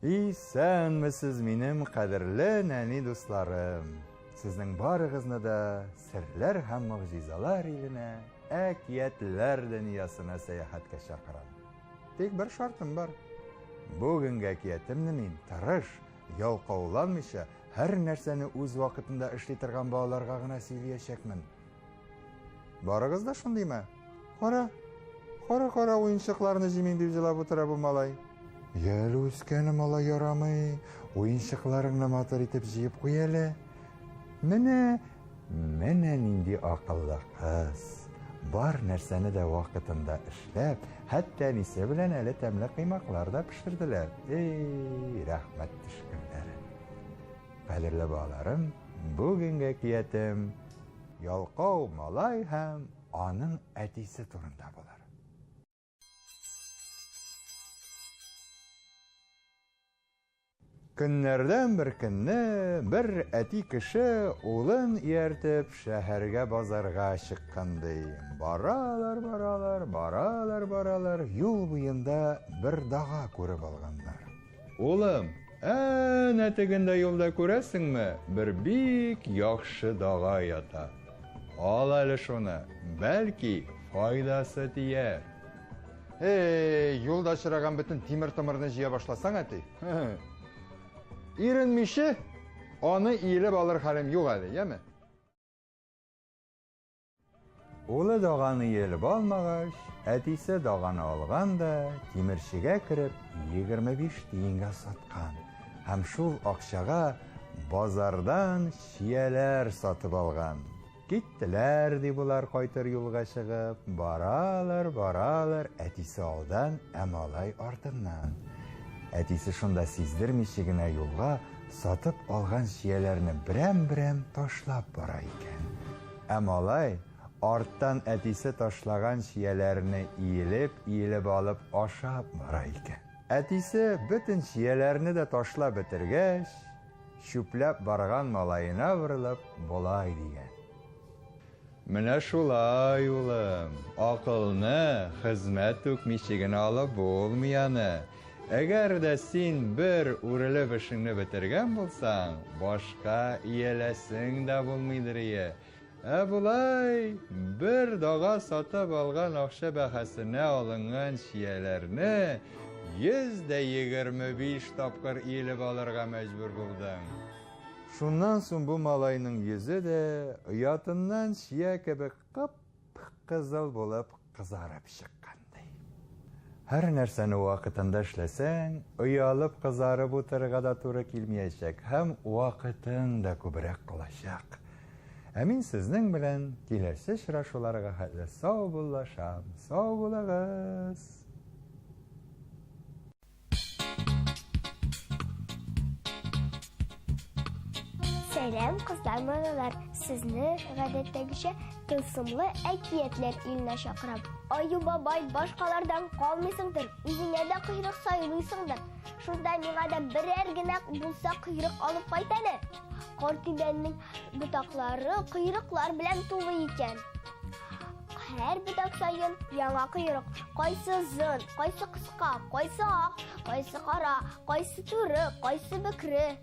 Исәнмесез, минем кадерле нәни дусларым! Сезнең барыгызны да серләр һәм могҗизалар иленә, әкиятләр дөньясына сәяхәткә чакырам. Тик бер шартым бар. Бүгенге әкиятемне мин тырыш, ялкауланмыйча, һәр нәрсәне үз вакытында эшли торган балаларга гына сөйлиячәкмен. Барыгыз да шундыймы? Кара, кара, кара, уенчыкларны җыймыйм дип җылап утыра бу малай. Яле, үскәнем, алай ярамый. Уенчыкларыңны матур итеп җыеп куй әле. Менә, менә нинди акыллы кыз. Бар нәрсәне дә вакытында эшләп, хәтта әнисе белән әле тәмле коймаклар да пешерделәр. Эй, рәхмәт төшкерләре. Кадерле балаларым, бүгенге әкиятем Ялкау малай һәм аның әтисе турында булыр. Көннәрдән бер көнне бер әти кеше улын ияртеп шәһәргә базарга чыккан ди. Баралар, баралар, баралар, баралар, юл буенда бер дага күреп алганнар. Улым, әнә тегендә юлда күрәсеңме, бер бик яхшы дага ята. Ал әле шуны, бәлки, файдасы тияр. Эй, юлда очраган бөтен тимер-томырны җыя башласаң, әти. Иренмичә, аны иелеп алыр хәлем юк әле, яме? Улы даганы иелеп алмагач, әтисе даганы алган да, тимерчегә кереп, 25 тиенгә саткан һәм шул акчага базардан чияләр сатып алган. Киттеләр, ди болар кайтыр юлга чыгып, баралар, баралар, әтисе алдан, ә малай артыннан. Әтисе шунда сиздермичә генә юлга сатып алган чияләрне берәм-берәм ташлап бара икән. Ә малай арттан әтисе ташлаган чияләрне иелеп-иелеп алып ашап бара икән. Әтисе бөтен чияләрне дә ташлап бетергәч, чүпләп барган малаена борылып болай дигән. Менә шулай, улым, акылны хезмәт түкмичә генә алып булмый аны. Әгәр дә син бер үрелеп эшеңне бетергән булсаң, башка ияләсең дә булмыйдыр ие. Ә болай, бер дага сатып алган акча бәһасенә алынган чияләрне 125 тапкыр иелеп алырга мәҗбүр булдың. Шуннан соң бу малайның йөзе дә оятыннан чия кебек кып Кып-кызыл булып кызарып чыккан, ди. Һәр нәрсәне вакытында эшләсәң, оялып кызарып утырырга да туры килмиячәк һәм вакытың да күбрәк калачак. Ә мин сезнең белән киләсе очрашуларга хәтле саубуллашам. Сау булыгыз! Сәлам, кызлар, малайлар! Сезне гадәттәгечә тылсымлы әкиятләр иленә чакырам. Аю бабай, башкалардан калмыйсыңдыр, үзеңә дә койрык сайлыйсыңдыр. Шунда миңа да берәр генә булса койрык алып кайт әле. Картүбәннең ботаклары койрыклар белән тулы икән. Һәр ботак саен яңа койрык. Кайсы озын, кайсы кыска, кайсы ак, кайсы кара, кайсы туры, кайсы бөкре.